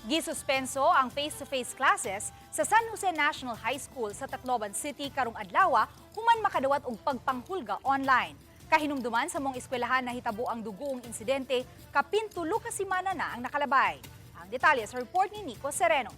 Gisuspenso ang face-to-face classes sa San Jose National High School sa Tacloban City karong adlaw human makadawat og pagpanghulga online. Kahinumduman sa maong eskwelahan, nahitabo ang dugoong insidente, kapin 3 ka semana na ang nakalabay. Ang detalye sa report ni Nico Sereno.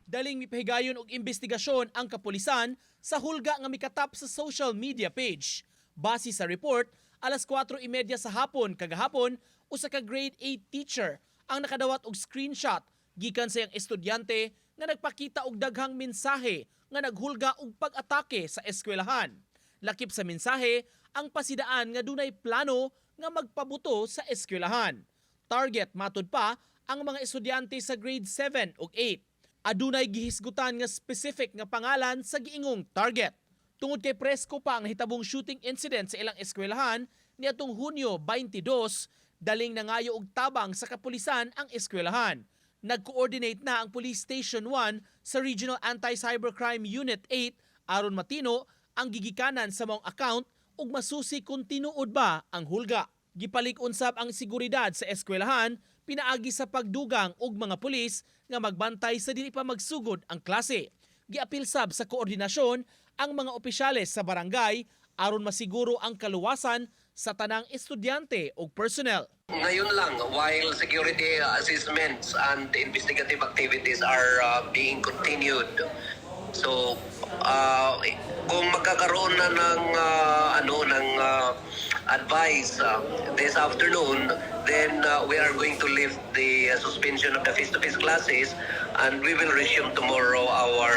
Daling mipahigayon og investigasyon ang kapulisan sa hulga nga mikatap sa social media page. Base sa report, alas 4:30 sa hapon kagahapon, usa ka grade 8 teacher ang nakadawat og screenshot gikan sa iyang estudyante nga nagpakita og daghang mensahe nga naghulga og pag-atake sa eskwelahan. Lakip sa mensahe ang pasidaan nga dunay plano nga magpabuto sa eskwelahan. Target matud pa ang mga estudyante sa grade 7 ug 8. Adunay gihisgutan nga specific nga pangalan sa giingong target. Tungod kay presko pa ang nahitabong shooting incident sa ilang eskwelahan niadtong Hunyo 22, daling nangayo og tabang sa kapulisan ang eskwelahan. Nag-coordinate na ang Police Station 1 sa Regional Anti-Cybercrime Unit 8 aron matino ang gigikanan sa maong account ug masusi kung tinuod ba ang hulga. Gipalig-on sab ang seguridad sa eskwelahan pinaagi sa pagdugang og mga pulis nga magbantay sa dili pa magsugod ang klase. Giapil sab sa koordinasyon ang mga opisyales sa barangay aron masiguro ang kaluwasan sa tanang estudyante ug personnel. Ngayon lang, while security assessments and investigative activities are being continued. So, kung magkakaroon na ng ano ng advice this afternoon, then we are going to lift the suspension of the face-to-face classes and we will resume tomorrow our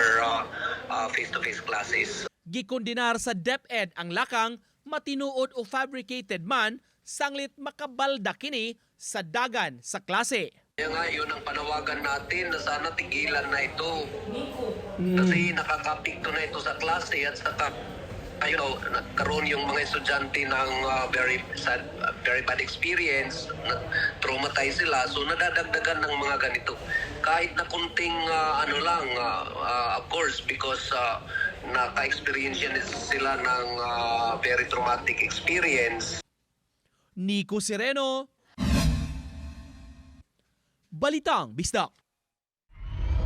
face-to-face classes. Gikondenar sa DepEd ang lakang, matinuod o fabricated man, sanglit makabalda kini sa dagan sa klase. Kaya nga, yun ang panawagan natin na sana tigilan na ito. Kasi nakakaapekto na ito sa klase at saka nagkaroon yung mga estudyante ng very sad, very bad experience, na traumatize sila. So nadadagdagan ng mga ganito. Kahit na kunting ano lang, of course, because naka-experience yan sila ng very traumatic experience. Nico Sereno, Balitang Bisdak.